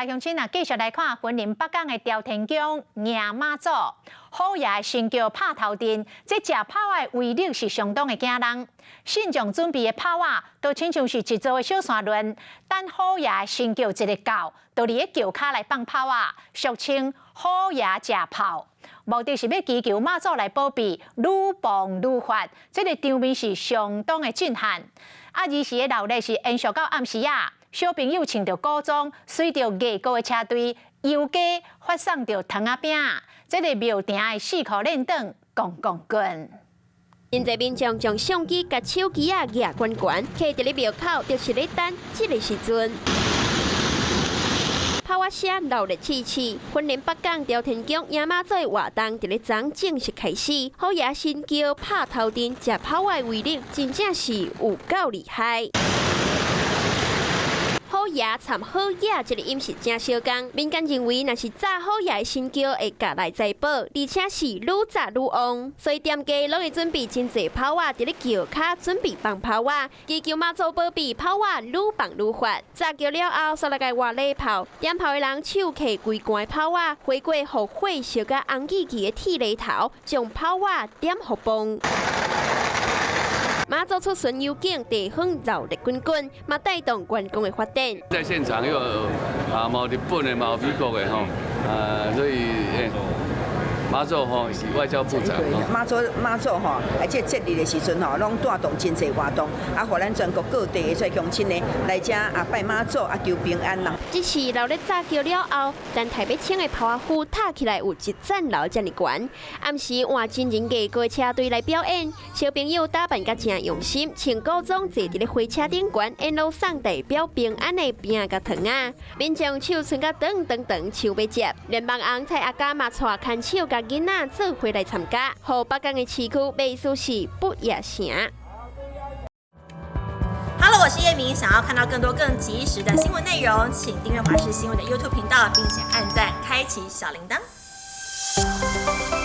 來鄉親啊，繼續來看雲林北港的朝天宮迎媽祖，虎爺的神轎拍頭陣，這食炮仔的威力是相當的驚人。信眾準備的炮仔，都親像是一座的小山崙，等虎爺的神轎一个到，就佇咧轎跤來放炮仔，俗稱虎爺食炮。目的是欲祈求媽祖來保庇，愈放愈發。這个場面是相當的震撼。啊，兒時的鬧熱是延續到暗時啊。小朋友穿著古裝，隨著藝閣的車隊遊街，發送著糖仔餅。這個廟埕的四箍輪轉，戇戇滾。真濟民眾將相機佮手機仔舉懸懸，徛佇咧廟口，就是咧等這个時陣。炮仔聲鬧熱刺刺，雲林北港朝天宮迎媽祖的活動佇咧昨正式開始。虎爺神轎拍頭陣，食炮仔的威力真正是有夠厲害。虎爺參好野，這个音是誠相仝。民間認為，若是炸虎爺的神轎會帶來財寶，而且是愈炸愈旺。所以店家攏會準備真濟炮仔，佇咧轎跤準備放炮仔，祈求媽祖保庇炮仔愈放愈發。炸轎了後，煞來共活禮炮，點炮的人手提規罐炮仔，飛過予火燒甲紅記記的鐵犁頭，將炮仔點予崩。媽祖出巡遊景，地方熱鬧滾滾，嘛帶動觀光的發展。在現場有啊，嘛有日本的，嘛有美國的吼，啊，所以媽祖吼是外交部長。媽祖媽祖吼，啊，這節日的時陣吼，攏帶動真濟活動，啊，予咱全國各地的這鄉親呢來遮啊拜媽祖啊求平安啦。這是鬧熱炸轎了後，等台欲清的炮仔呼塔起來有一層樓遮爾懸。暗時換真人藝閣車隊來表演，小朋友打扮甲誠用心，穿古裝坐佇咧火車頂懸，沿路送代表平安的餅佮糖仔。民眾手伸甲長長長，搶欲接。連網紅蔡阿嘎嘛帶牽手佮囡仔做伙來參加，予北港的市區袂輸是不夜城。 Hello，我是葉明，想要看到更多更及時的新聞內容，請訂閱華視新聞的 YouTube 頻道，並且按讚，開啟小鈴鐺。